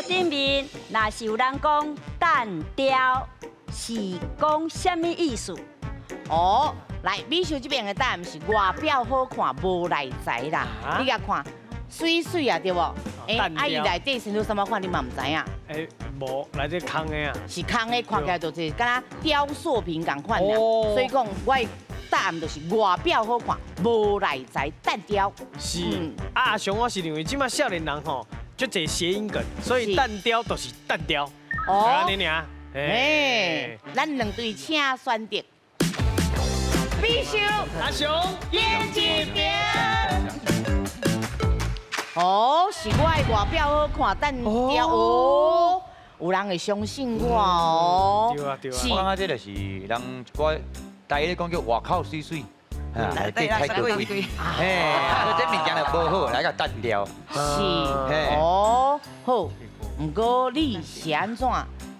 頂面，若是有人講蛋雕，是講啥物意思？哦，來，美秀這邊的答案是外表好看，無內在啦。你共看，媠媠啊，對無？欸，啊伊內底生做啥物款，你嘛毋知影。欸，無，內底空的啊。是空的，看起來就是敢若雕塑品仝款爾。所以講，我的答案就是外表好看，無內在蛋雕。是。啊，阿雄，我是認為這馬少年人吼，足濟諧音梗，所以蛋雕就是蛋雕。哦。按呢爾。欸，咱兩隊請選擇。美秀，阿雄，贏一邊。哦，是我的外表好看，蛋雕哦，有人會相信我哦。對啊對啊。我感覺這就是人一寡台語咧講叫外口媠媠，內底太過貴。嘿，這物件就無好，來共單調。是，哦，好。毋過你是按怎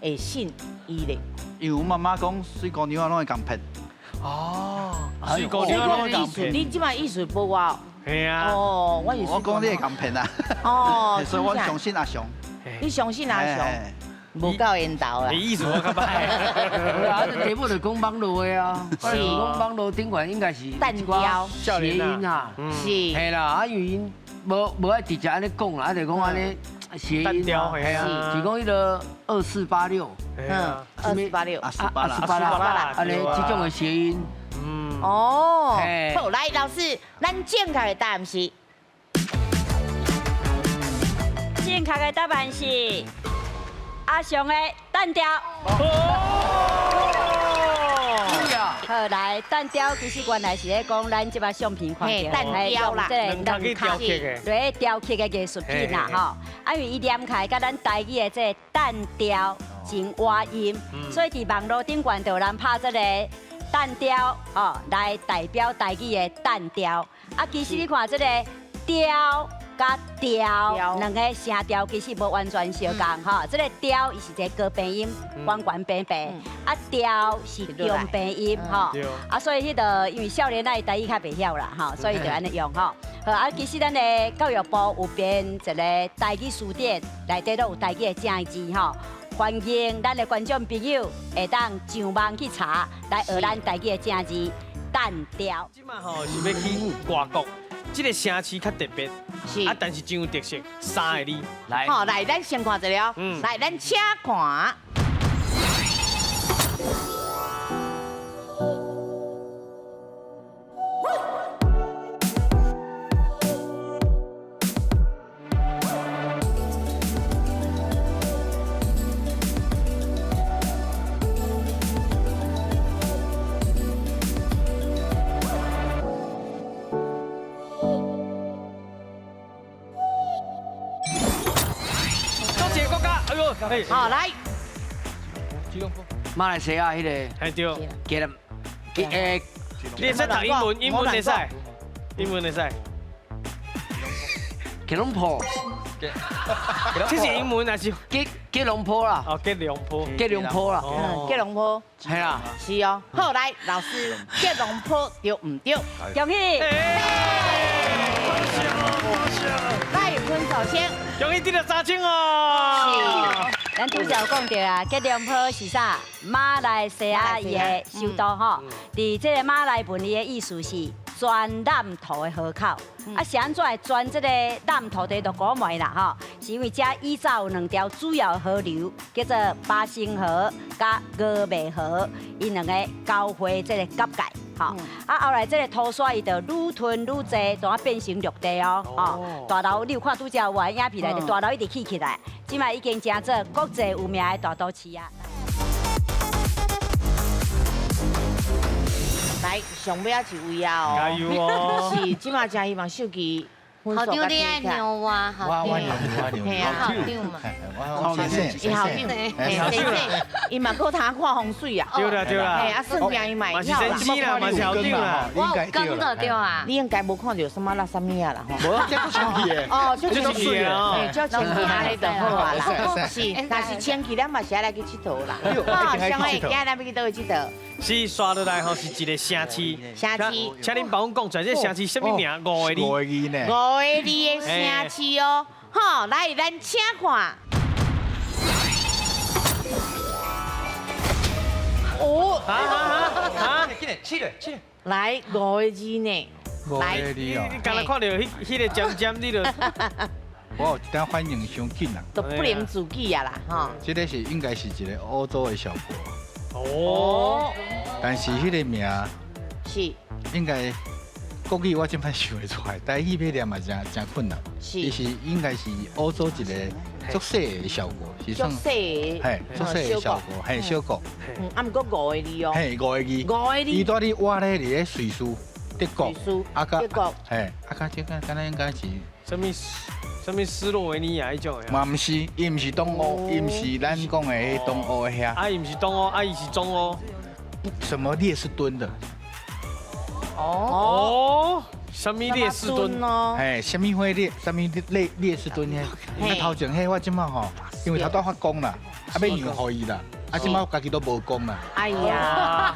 會信伊咧？因為阮媽媽講，媠姑娘攏會共騙。哦，媠姑娘攏會共騙。你這擺意思無我？係啊。哦，我是。我講你會共騙啊。哦，所以我相信阿雄。你相信阿雄？無夠緣投啦。你意思我較歹。啊，這題目就講網路的啊，是講網路頂懸應該是單調諧音啊，是。係啦，啊因為𪜶無愛直接按呢講啦，啊就講按呢諧音啊，係啊，是講彼个2486，2486，阿斯巴拉，阿斯巴拉，按呢這種的諧音。嗯。哦。好，來老師，咱正確的答案是。正確的答案是阿雄的蛋雕。好，來蛋雕其實原來是咧講咱這擺相片看著，蛋雕啦，這個兩卡來雕刻的藝術品啦，吼。啊，因為伊黏起來佮咱台語的這個蛋雕真倚音，所以佇網路頂懸就有人拍這個蛋雕哦，來代表台語的蛋雕。啊，其實你看這個雕。佮雕兩个聲調其實無完全相仝吼，這个雕伊是一个高平音，懸懸平平，啊雕是中平音吼，啊所以彼个因為少年仔台語較袂曉啦吼，所以就按呢用吼。好啊，其實咱的教育部有編一个台語辭典，內底都有台語的正字吼，歡迎咱的觀眾朋友會當上網去查來學咱台語的正字蛋雕。這馬吼是欲去外國。這个城市較特別，啊，但是真有特色，三个字。來，好，來，咱先看一下哦。來，咱請看。好，來，馬來西亞彼个，係對，吉隆，欸，你會使讀英文，英文會使，英文會使。吉隆坡，這是英文還是？吉隆坡啦。哦，吉隆坡，吉隆坡啦。吉隆坡。係啦。是哦。好，來，老師，吉隆坡對毋對？恭喜！來，分數先。恭喜得了3000哦！是，咱拄才有講著啊，吉隆坡是啥？馬來西亞伊的首都吼。佇這个馬來文伊的意思是鑽南塗的河口。啊，是按怎會鑽這个南塗佇鹿谷門啦吼？是因為遮以早有兩條主要河流，叫做巴生河佮峨眉河，𪜶兩個交匯這个結界。吼，啊，後來這个塗沙伊就愈吞愈濟，就啊變成陸地哦。吼，大樓你有看拄才有影片內底，大樓一直起起來，這擺已經成做國際有名的大都市啊。來，上尾仔一位啊哦，加油哦！是，這擺真希望手機。校長你愛讓我，校長，嘿啊，校長嘛，伊校長，嘿，先生，伊嘛閣通看風水啊，對啦對啦，嘿啊，算命伊嘛會曉啦，嘛是先生啦，嘛是校長啦，我有講就對啊，你應該無看著啥物垃圾物啊啦吼，無，這足清氣的，哦，足清氣的，嘿，足清氣按呢就好啊啦，是，若是清氣，咱嘛是愛來去𨑨迌啦，哦，上下今日咱欲去佗位𨑨迌？是，刷落來吼是一个城市，城市，請恁幫阮講出來，這城市啥物名？五个字，五个字呢？五个字的城市哦，好，來，咱請看。哦，啊，紧来，起来，起来。来五个字呢，五个字哦。你刚才看到彼个尖尖，你就我有一点反应伤紧啦，都不能自己啊啦，吼。这个是应该是一个欧洲的小国。哦。但是彼个名是应该国语我这摆想袂出来，台语欲念嘛真真困难。是。伊是应该是欧洲一个足细的小国，是足细的，嘿，足细的小国，嘿，小国。嗯，啊，毋过五个字哦。嘿，五个字。五个字。伊住伫瓦咧，伫咧瑞士、德国。瑞士。啊，德国。嘿，啊，较这个敢若应该是。啥物？啥物斯洛维尼亚彼种的？嘛毋是，伊毋是东欧，伊毋是咱讲的彼东欧遐。啊，伊毋是东欧，啊，伊是中欧。什么列士敦的？哦，啥物列士敦哦？嘿，啥物火列？啥物列士敦的？啊，头前彼我这马吼，因为头拄发光啦，啊欲让予伊啦，啊这马家己都无讲啦。哎呀，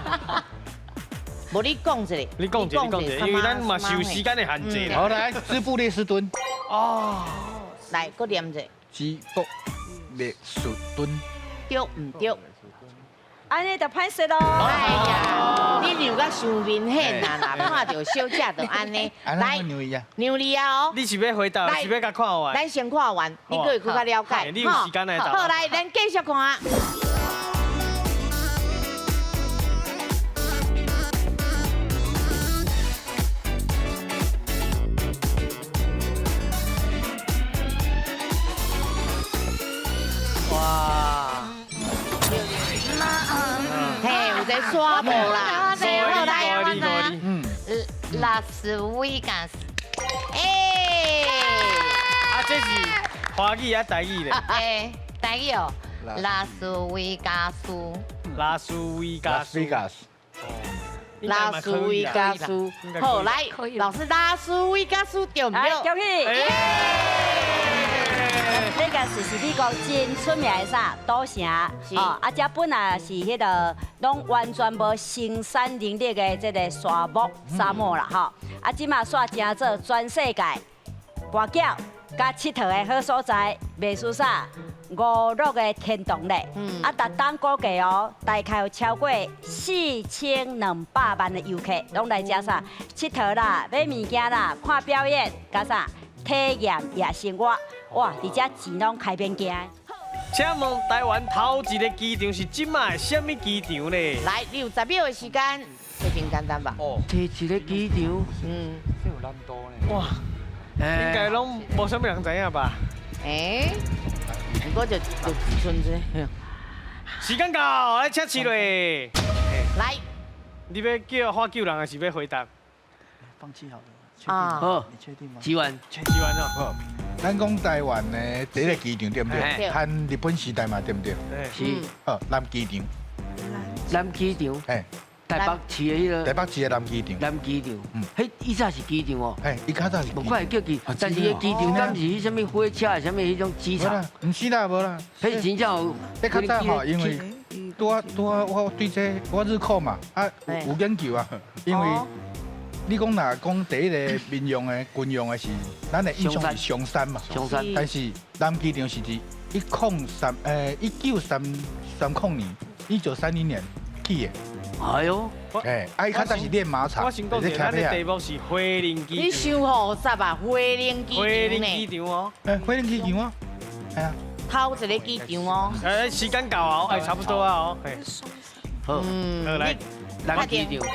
无你讲一下，你讲一下，你讲一下，因为咱嘛是有时间的限制。好来，芝布列斯敦。哦，来，阁念一下。芝布列斯敦。对毋对？按呢就歹势咯。哎呀，你让甲伤明显啊啦，看著小姐就按呢。来，让你啊哦。你是欲回答，是欲共看完？咱先看完，你阁会阁较了解。你有时间来答。好，来，咱继续看。刷无啦，好来，嗯，拉斯维加斯，哎，啊，这是华语啊，台语咧？哎，台语哦，拉斯维加斯，拉斯维加斯，拉斯维加斯，好来，老师，拉斯维加斯对毋对？恭喜！这个是美国真出名的啥赌城，哦，啊，这本来是彼个拢完全无生产能力的这个沙漠沙漠啦，吼，啊，这马煞成做全世界跋筊佮𨑨迌的好所在，袂输啥娱乐的天堂咧。啊，逐冬估计哦，大概有超过4200万的游客拢来遮啥𨑨迌啦、买物件啦、看表演，佮啥体验夜生活。哇！伫遮钱拢开变惊。请问台湾头一个机场是这马的啥物机场咧？来，你有10秒的时间，这真简单吧？哦，第一个机场，嗯，这有难度呢。哇，应该拢无啥物人知影吧？欸，不过就剩这。时间到，来请试咧。来，你欲叫喝救人，还是欲回答？放弃好了。啊，好，你确定吗？几万，几万哦。好，咱讲台湾的第一个机场对不对？和日本时代嘛对不对？是。好，南机场。南机场。嘿，台北市的彼个。台北市的南机场。南机场。嗯。彼以前是机场哦。嘿，伊较早是。无怪叫机，但是彼机场敢是彼啥物火车，啥物彼种机场？毋是啦，无啦。彼真正有。彼较早吼，因为拄仔拄仔我对这我日考嘛，啊有研究啊，因为。你讲若讲第一个民用的军用的是，咱的印象是松山嘛，松山。但是南机场是伫1930年，1930年起的。哎呦，哎，啊，伊较早是练马场。我先讲者，咱的题目是花莲机场。你伤复杂吧？花莲机场花莲机场哦。哎，花莲机场哦，哎呀，头一个机场哦。哎，时间到啊，哎，差不多啊哦。好，嗯，来，南机场。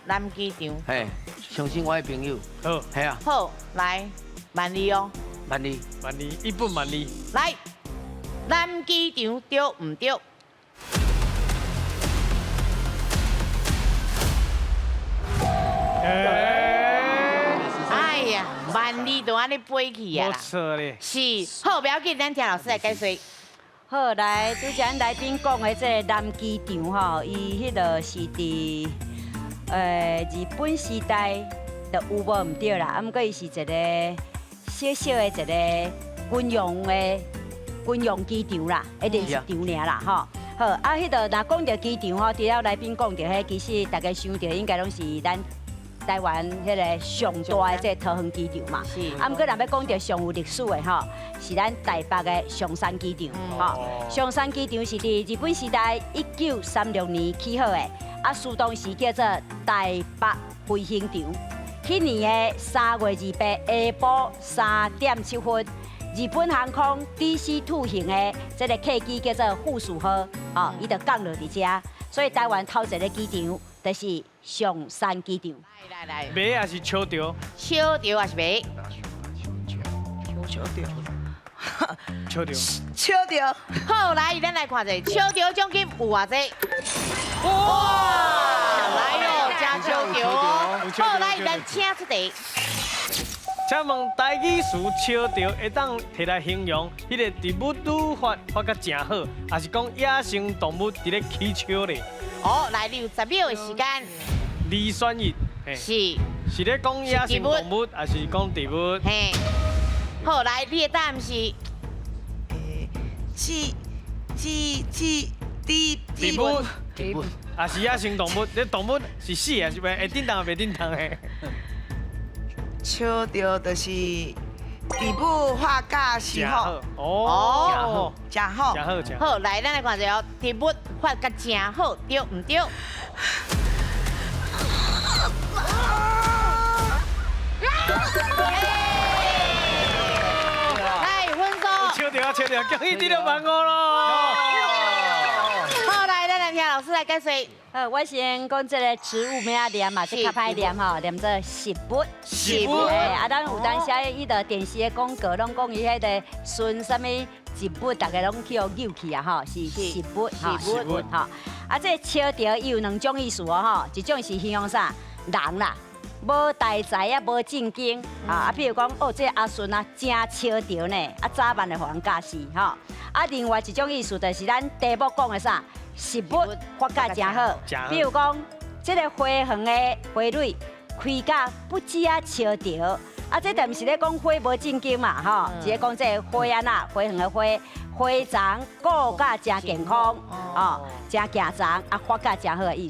南机场，嘿，相信我的朋友。好，嘿啊。好，来，万里哦。万里，万里，一本万里。来，南机场对毋对？哎呀，万里就按呢飞去啊啦。无错咧。是，好，不要紧，咱听老师来解说。好，来，拄才咱来宾讲的这个南机场吼，伊彼个是伫。日本时代就有无毋对啦，啊，毋过伊是一个小小的一个军用机场啦，一定是场尔啦，吼。好，啊，彼个若讲著机场吼，除了来宾讲著彼，其实大家想著应该拢是咱台灣彼个上大的這个桃園機場嘛。啊，毋過若欲講著上有歷史的吼，是咱台北的松山機場。吼，松山機場是佇日本時代1936年起好的，啊，時當時叫做台北飛行場。彼年的3月28下晡3點7分，日本航空 DC-2 型的這个客機叫做富士號，吼，伊就降落佇遮，所以台灣頭一个機場就是松山機場。來來來，馬抑是笑著？笑著抑是馬？笑著。笑著。笑著。好，來，咱來看者，笑著獎金有偌濟？哇！來哦，真笑著哦。好，來，咱請出題。請問台語詞笑著會當提來形容彼个植物愈發發甲誠好，抑是講野生動物佇咧起笑咧？哦，來，你有10秒的時間。二選一。是。是咧講野生動物，抑是講植物？嘿。好，來，你的答案是？ C C C D 植物，植物，抑是野生動物？這動物是死抑是袂會振動抑袂振動的？笑著就是植物發甲真好，哦，真好，真好，真好。好，來，咱來看一下哦，植物發甲真好，對毋對？來，分數。笑著啊，笑著，恭喜得著萬五囉。好，來，咱來聽老師來解說。好，我先講這个植物欲按怎念嘛，這較歹念吼，念做食物。食物。啊，咱有當時彼个電視的廣告，攏講伊彼个孫啥物植物，逐个攏去予扭去啊吼，是食物吼，食物吼。啊，這个笑著伊有兩種意思哦吼，一種是形容啥人啦，無大才啊，無正經啊，啊，比如講哦，這个阿孫啊，真笑著呢，啊，早晚會予人教死吼。啊，另外一種意思就是咱題目講的啥？食物發甲誠好，比如講，這个花園的花蕊開甲不止仔笑著，啊，這就毋是咧講花無正經嘛，吼，是咧講這个花按怎，花園的花，花叢顧甲誠健康，哦，誠健壯，啊，發甲誠好的意思。